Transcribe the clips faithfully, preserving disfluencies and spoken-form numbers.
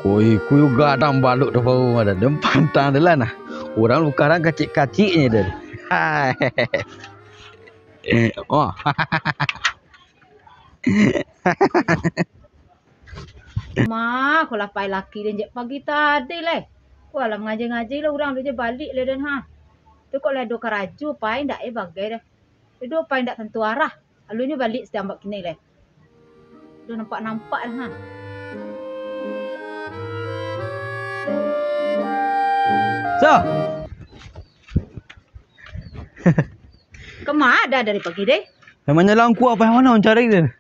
Oi, ku juga dang baluk tu bau ada. Dem pantang adalah nah. Urang lukah dang kacik-kaciknyo tu. Hai. Oh. Ma, ko lah pai laki den jak pagi tadi lai. Ko lah mangaji-ngaji lah urang tu je balik lai den ha. Tu ko lah do karajo pai ndak eh bagai dah. Iduik pai indak tantu arah. Alunyo baliak satimbak kini lai. Udah nampak-nampak dah ha. So. Kama ada dari pagi deh? Memangnya langkua apa yang mana mencari dia?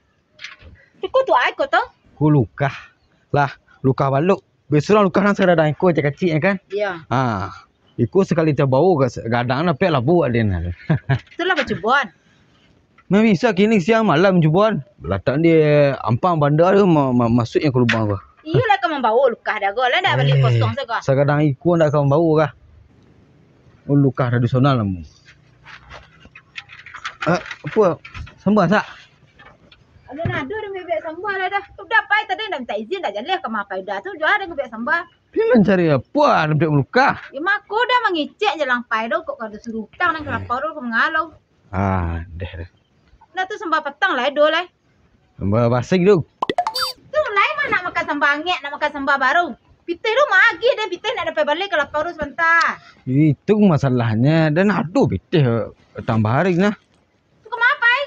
Iko tu ai ko tu. Ku lukah. Lah, lukah baluk. Biaso lah lukah nan sakadar iko kacik-kacik kan? Iya. Ha. Iko sakali tabao ka gadang dapek labu aden. Itulah bacuboan. Meh bisa kini siang malam cuboan. Latak di ampang banda tu ma- ma- masuaknyo ka lubang tu. Iyo lah ka mambao lukah dah go. Lah ndak baliak Eh, kosong sago. Sakadar iko ndak ka mambao kah? Oh, lukah tradisional namu. Eh, apa? Sambal sak? Alun ado den bebek sambal lah dah. Udah pai tadi nak minta izin dah jaleh ka ma pai udah tu jua den bebek sambal. Pi mancari apa nak bebek malukah? Ya mako dah mangicek jalang pai do kok kada suruh utang nang kalapau do kok mangalau. Ah, deh deh. Nah tu sambal patang lah do lai. Sambal basing tu. Tu lai mah nak makan sambal angek, nak makan sambal baru. Pitih tu mah agih deh, pitih nak dapat balik kalapau do sabanta. Itu masalahnyo, dan ado pitih tambah hari nah. Tu kama pai?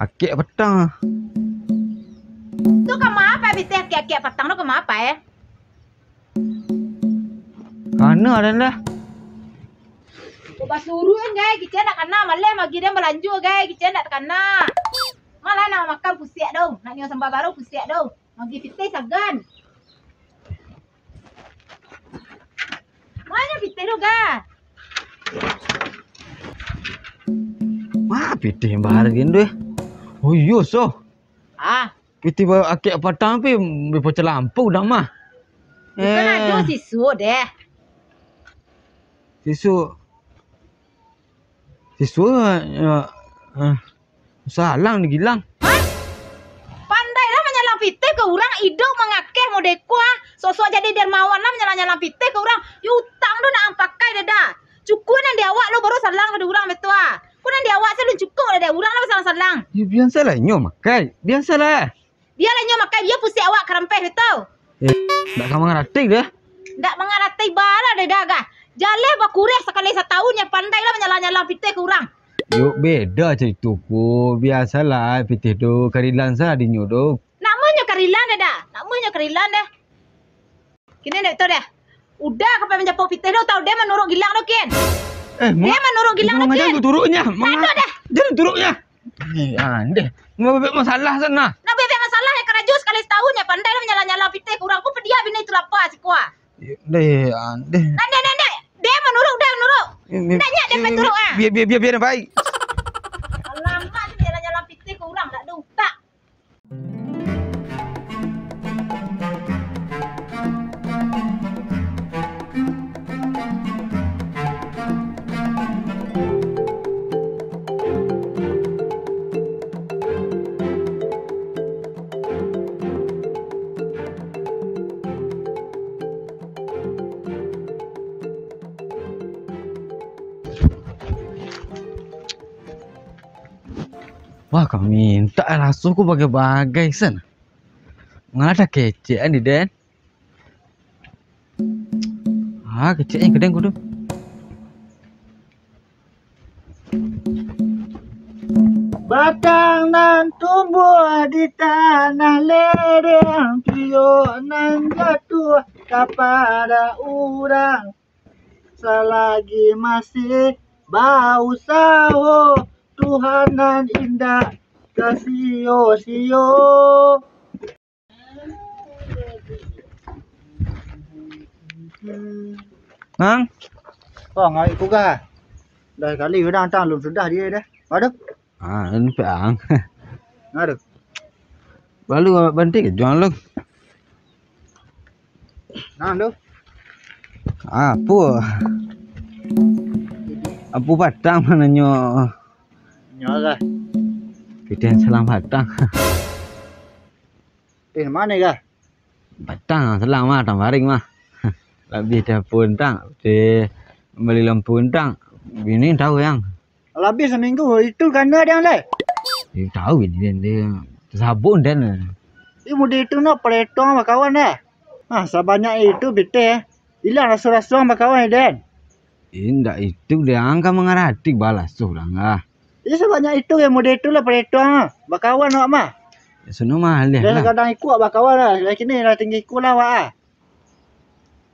Akek patang. Tu kama pai pitih akek-akek patang tu kama pai? Kana aden lah. Ko basuruah gai, kicek ndak kana, maleh magi den balanjo gai, kicek ndak takana. Malah nak makan pusiak tu, nak nyo sambal baru pusiak tu. Magi pitih sagan. Mana pitih tu, Ga? Wah, pitih yang baharga tu, eh. Oh, iyo, so. Ah. Pitih ba-, akek patang pi, bepecah lampu dah mah. Bukan Eh. Ado sisu deh. Sisu. Sisu, eh, eh. Salang digilang. Hah? Pandailah manyalang pitih ka urang, iduik mangakeh mode ko ah. Sok-sok jadi dermawan lah manyalang-nyalang pitih ka urang. Yo utang tu nak ang pakai dada. Cukuik nan di awak lo baru salang ka di urang betua. Ko nan di awak se lun cukuik dada urang lah basalang-salang. Yo biasalah inyo makai. Biasalah. Bialah inyo makai, bia pusing awak karampeh betul. Eh, ndak ka mangarati deh. Ndak mangarati bala deh dah gah. Jaleh bakureh sakali satahun, yang pandai lah manyalang-nyalang pitih ka urang. Yo, beda carito ko. Biasalah pitih tu, karilan sa dinyo tu. Namonyo karilan deh dah. Namonyo karilan deh. Kini dek tu deh. Udah ka pai manjapau pitih tu, tau deh manuruik gilang tu kin. Eh, deh manuruik gilang tu kin. Jangan turuiknya. Manga- Dah. Jangan turuiknya. Eh, andeh. Mau bebek masalah sana. Nak bebek masalah ya karajo sakali satahun ya, pandai lah manyalang-nyalang pitih ka urang. Ko padiah bini tu lapa siko ah. Deh, andeh. Andeh, andeh, andeh. Deh manuruik, deh manuruik. Ndak nyak deh pai turuik ah. Biar, biar, biar, biar baik. Alamak, manyalang-nyalang pitih ka urang, ndak ado utak. Wah, kami mintak raso ko bagai-bagai sen. Ngalah dah kecek kan, Diden? Ah, keceknyo kadang kudu. Batang nan tumbuah di tanah lereng, piyok nan jatuah kapada urang. Salagi masih bausaho, Tuhan nan indak ka sio-sio. Ang? Oh, ngai ku ga. Dah kali udah antang lun sudah dia dah. Waduh. Ah, ini pe ang. Aduh. Lalu banting ke juang lu? Nah, lu. Apo? Apo batang mananyo? Nyo lah. Kita yang salah batang. Eh, mana ga? Patang salang mah, tang baring mah. Labiah capun tang, di bali lampu tang. Bini tahu yang. Labiah saminggu itu kana diang lai. Dia tahu ini dia, dia sabun dan. Di mudi itu nak paletong bakawan dah. Ah, sabanyak itu pitih, eh. Ilang raso-raso bakawan, Den. Indak itu, dia angka mangarati balas tu urang ah. Iyo sabanyak itu, eh, mudi itu lah paletong ah. Bakawan awak mah. Ya, sono maleh lah. Kadang ikuak bakawan lah. Lah kini lah tinggi ikuak lah awak ah.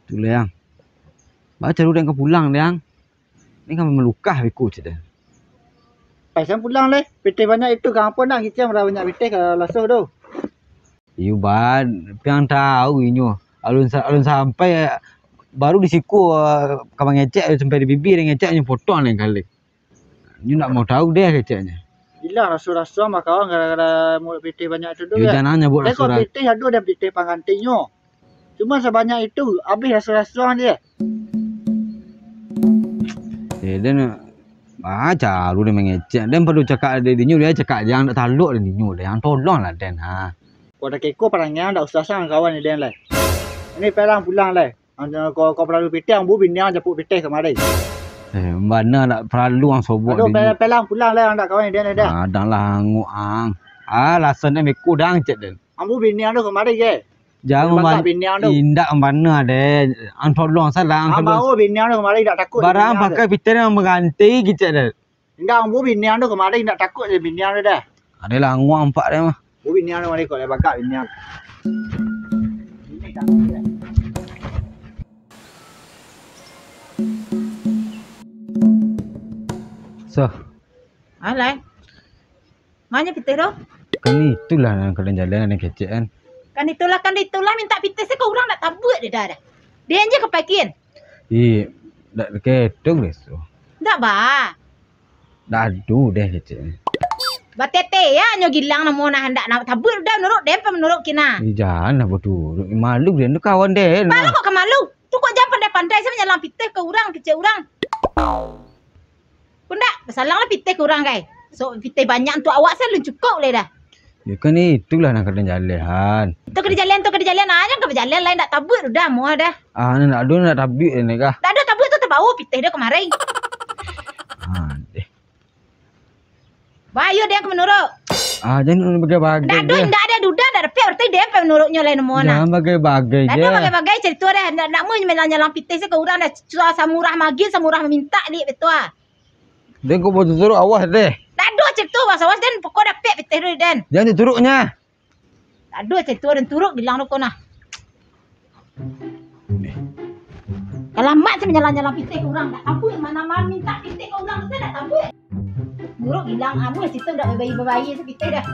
Tu lah, Yang. Baca dulu, Dek, ka pulang, Dek, Yang. Ni kan malukah beko cek dah. Paisan pulang lai. Pitih banyak itu, gapo nak kicam lah banyak pitih ka lasoh tu. Iyo, Ban. Piang tahu inyo. Alun sa-, alun sampai, baru di siko, ah, ka mangecek, sampai di bibia ngecek, inyo potong lain kali. Inyo ndak mau tahu deh keceknyo. Ilang raso-raso mah kawan gara-gara mulut pitih banyak tu tu. Yo, kan? Jangan nyabuik raso-raso. Pitih ado dan pitih panggantinyo. Cuma sabanyak itu, abih raso-raso dia. Eh, den, ah, caro dia mangecek. Den perlu cakak di dinyo, dia cakak jangan ndak talok di dinyo, den. Tolonglah, den, ha. Kok dak keko parangai, ndak usah sang kawan ni, den, lai. Ini pelang pulang, lai. Ang, kau, kau paralu pitih, ambo bini ang japuik pitih kamari. Eh, bana ndak paralu ang sobok. Aduh, dinyo. Pelang, pelang pulang, lai, ang ndak kawan, den, den. Ah, dang lah angok ang. Ah, alasan den beko dang, cek den. Ambo bini ang tu kamari, ke? Jangan. Bangkak memban-, bini ang tu. Indak mambana, deh. Ang tolong salah, ang tolong. Ang bawa bini ang tu kamari, indak takut. Barang bini ang tu. Pakai pitih ang mangganti, kicek, deh. Indak, ambo bini ang tu kamari, indak takut deh bini ang tu, deh. Ado lah anguang ampak deh, mah. Ambo bini ang tu kamari, kok deh bangkak bini ang. So. Alai. Manyo pitih tu? Kan itulah nan kadang jalan, nan kecek kan. Kan itulah, kan itulah, mintak pitih se ka urang ndak tabuik deh dah, dah. Dia je ka pakin. Ih, ndak ketok deh tu. Ndak ba. Ndak ado deh kecek. Batete ya nyo Gilang namo nah, ndak nak tabuik dah menurut den, apa menurut kina? Ih, janganlah baturuik. Malu den tu kawan den. Malu kok ka malu? Tu kok jan pandai-pandai se manyalang pitih ka urang, kecek urang. Kok ndak, basalang lah pitih ka urang, kai. So, pitih banyak untuak awak, se alun cukuik lai dah. Ya kan itulah nan kadang jalan. Itu ka dijalian, tu ka dijalian, ah, jan ka bajalian lai, ndak tabuik tu dah, muah dah. Ah, ni ndak ado, ndak tabuik ni kah? Ndak ado tabuik tu, tabawo pitih dah kamari. Ah, deh. Bayu dia ka manuruk. Ah, jan bagai-bagai. Ndak ado, ndak ado duda, ndak dapek, berarti dia ka manuruknyo lai namo nah. Jan bagai-bagai. Ndak ado bagai-bagai carito dah, ndak, ndak mau nyalang-nyalang pitih se ka urang dah, samurah magin, samurah mamintak, liak betul ah. Den kok baturuik, awas deh. Ndak ado cak tu, awas-awas den, pokok dapek pitih tu den. Jan turuiknyo. Ndak ado cak tu den turuik Gilang tu ko nah. Kalamak se manyalang-nyalang pitih ka urang, ndak tabuik, mano-mano mintak pitih ka urang tu ndak tabuik. Turuik Gilang, amuah situ ndak babayia-babayia tu pitih dah.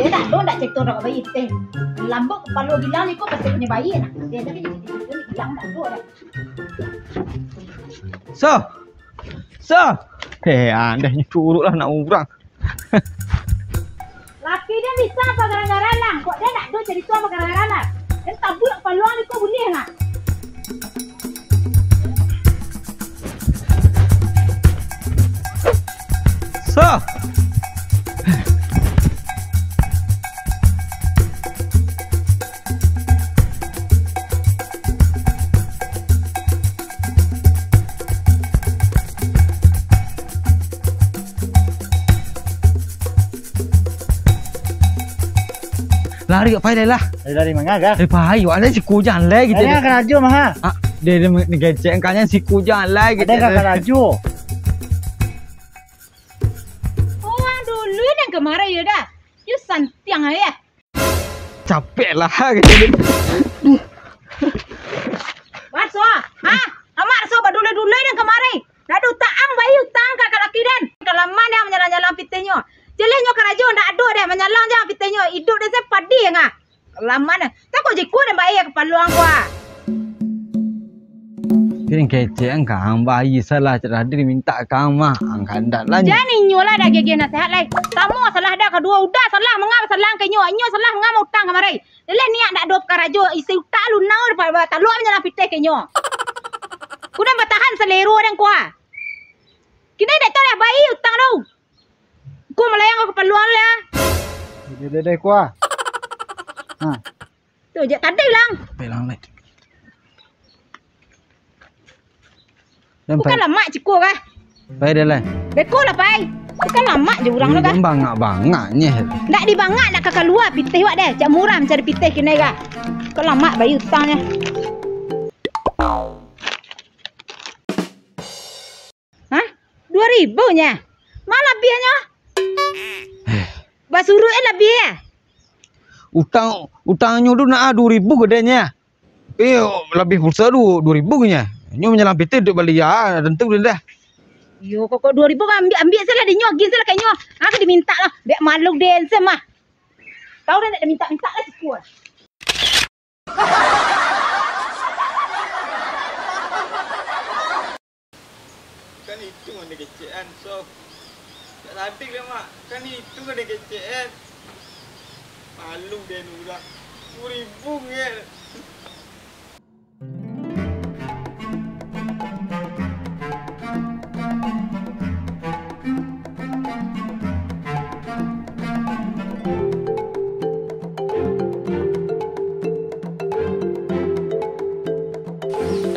Dia ndak ado ndak cak tu ndak babayia pitih. Lambok kapalo Gilang ni ko pasti punyo bayia nah. Dia tapi Gilang ndak ado dah. So. So. Eh, andaihnyo turuik lah nak urang. Laki dia bisa apa gara-gara lang? Kok dia nak do jadi tua apa gara-gara lang? Dia tabuk peluang ni kok boleh lah. So. Lari, pai lai lah. Lari, lari manga? Eh, pai, wak, ada si Kujang lai gitu. Ada karajo mah. Ah, dia, dia ngecek, angkanya si Kujang lai gitu. Ada karajo. Urang dulu nan kamari yo dah. Yo santiang aja. Capek lah gitu. Baso, ha? Amak raso badulai-dulai nan kamari. Ndak ado utang, bayia utang ka laki den. Kalaman dah manyalang-nyalang pitihnyo. Jalehnyo karajo ndak ado deh, manyalang je pitihnyo. Iduik den se padih ngah. Kalaman. Tako jiko den bayia ka paluang ko ah. Piring kecek ang kang, bayia salah cak tadi dimintak kang mah, ang kandak lah. Jan inyo lah dah gigih nasihat lai. Samo salah dah kaduo, udah salah manga basalang ka inyo, inyo salah manga mautang kamari. Jaleh niat ndak ado pakarajo, isi utak lunau daripada talua manyalang pitih ka inyo. Kudah batahan salero den ko ah. Kini dak tahu dah bayia utang tu. Ko malayang ka paluang lah. Deh, deh, deh, ko ah. Ha. Tu, jak tadi lah. Pai lah, Lai. Bukan lamak ciko kah? Pai deh, Lai. Beko lah, pai. Bukan lamak je urang tu kah? Ih, jan bangak-bangak nyo. Ndak dibangak, ndak ka kalua pitih wak deh. Cak murah mancari pitih kinai kah. Bukan lamak bayar utang nyo. Hah? Duo ribu nyo? Ma labiahnyo? Eh. Basuruik eh labiah eh? Utang, utangnyo tu nak ah duo ribu gadai nyo. Tapi labiah pulsa tu duo ribu nyo. Nyo manyalang pitih duduak bali ah, tantu dah. Iyo, kok duo ribu ambiak, ambiak salah dinyo, agiah salah ka inyo. Ah, ka dimintak lah. Biak malu den se mah. Tau dah nak dimintak-mintak lah sikua. Kan itu nan dikecekan, Sob. Tak sadik deh, Mak. Kan itu nan dikecekan. Malu deh urang. Duo ribu nge.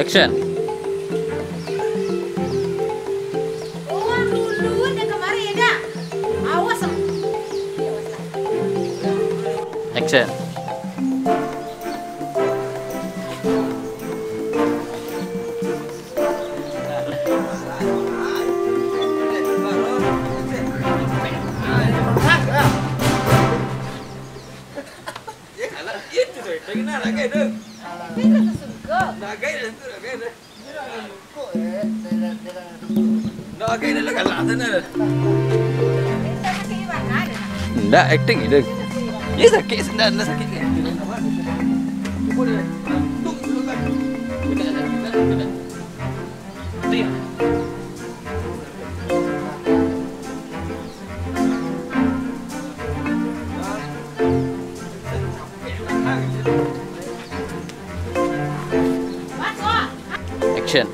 Action. Urang dulu nan kamari, dah. Awas, ah. Action. Ndak, akting je. Iyo, sakik, ndak, ndak sakik. Action.